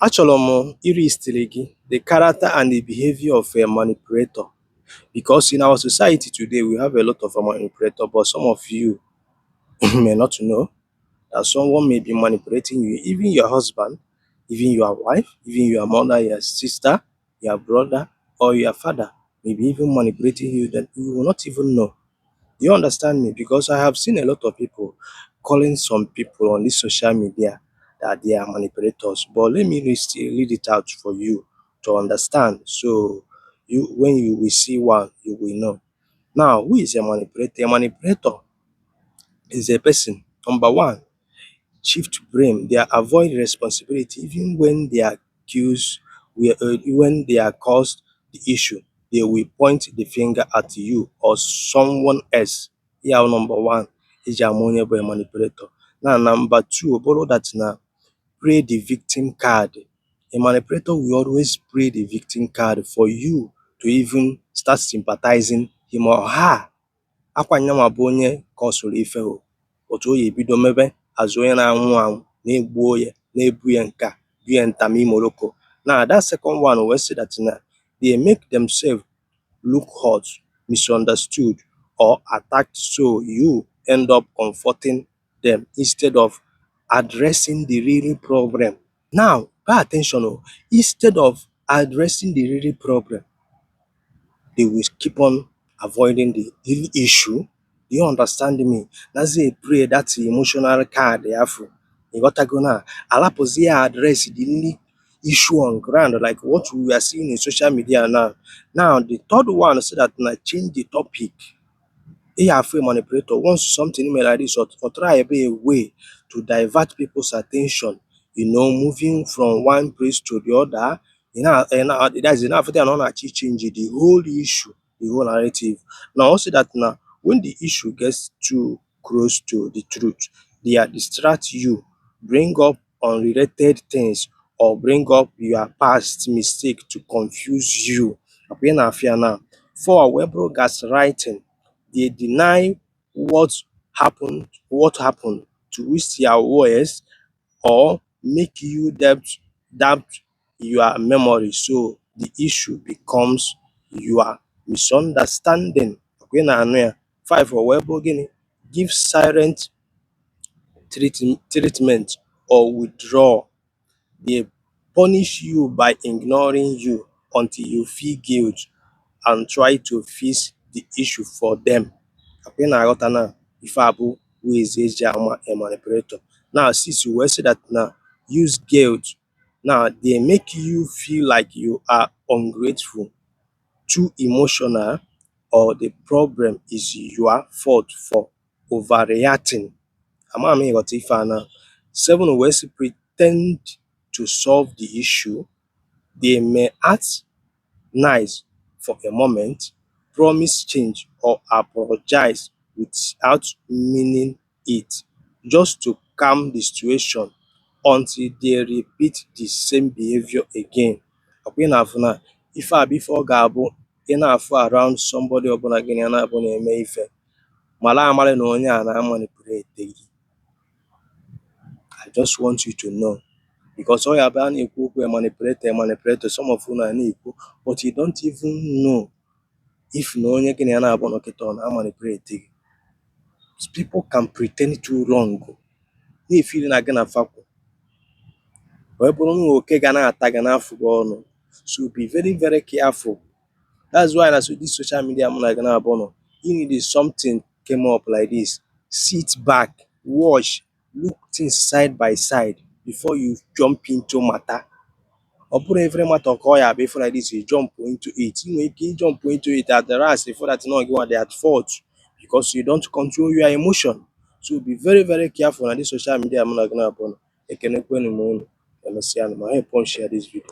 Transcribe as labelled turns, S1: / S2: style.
S1: Achọrọ m illustrate gị the character and the behavior of a manipulator, because in our society today we have a lot of manipulator, but some of you may not know that someone may be manipulating you, even your husband, even your wife, even your mother, your sister, your brother, or your father may be even manipulating you that you will not even know. Do you understand me? Because I have seen a lot of people calling some people on this social media that they are manipulators. But let me read it out for you to understand. So you, when you will see one, you will know. Now, who is a manipulator? A manipulator is a person, number one, shift blame. They avoid responsibility even when they are accused, when they are caused the issue. They will point the finger at you or someone else. Yeah, number one is ammonia by manipulator. Now, number two, borrow that now play the victim card. A manipulator will always play the victim card for you to even start sympathizing him or her. Akwa nyanwa bụ onye ka ọ sụrụ ife o, otu o ya ebido mebe azụ onye na-anwụ anwụ na-egbuo ya na-ebu ya nka bu ya ntamimoloko. Now that second one we say that na they make themselves look hurt, misunderstood or attacked, so you end up comforting them instead of addressing the real problem. Now pay attention o, instead of addressing the real problem, they will keep on avoiding the real issue. Do you understand me? That's a pray that emotional card they have. You got to go now. Alapos address the real issue on ground, like what we are seeing in social media now. Now the third one said that na change the topic. A manipulator wants something like this or try a way to divert people's attention, moving from one place to the other. That's enough. They are not actually changing the whole issue, the whole narrative. Now, also that now, when the issue gets too close to the truth, they are distract you, bring up unrelated things, or bring up your past mistake to confuse you. Now, for web gaslighting, they deny what happened to twist your words or make you doubt your memory, so the issue becomes your misunderstanding. Five for web give silent treatment or withdraw. They punish you by ignoring you until you feel guilt and try to fix the issue for them. Na-aghọta na ife a bụ ways eji ama a manipulator. Now since you say that now use guilt, now they make you feel like you are ungrateful, too emotional, or the problem is your fault for overreacting. Ama m ịghọta ife a na. Seven, wee sị pretend to solve the issue. They may act nice for a moment, promise change or apologize without meaning it, just to calm the situation until they repeat the same behavior again. Ị na-afụ na ife a bụ ife ọ ga-abụ ị na-afụ around somebody ọbụla gị na ya na-abụ na-eme ife mara amarị na onye a na-amanipulate gị. I just want you to know, because all your ban equal manipulator, some of you are equal, but you don't even know if no one can manipulate. People can pretend too long. If feeling again a fact. So be very, very careful. That's why as with this social media you need something came up like this. Sit back, watch, look things side by side before you jump into matter. Or put every matter call ya before like this, you jump into it. You jump into it at the last before that you know you are at fault because you don't control your emotion. So be very, very careful on this social media. I'm not gonna share this video.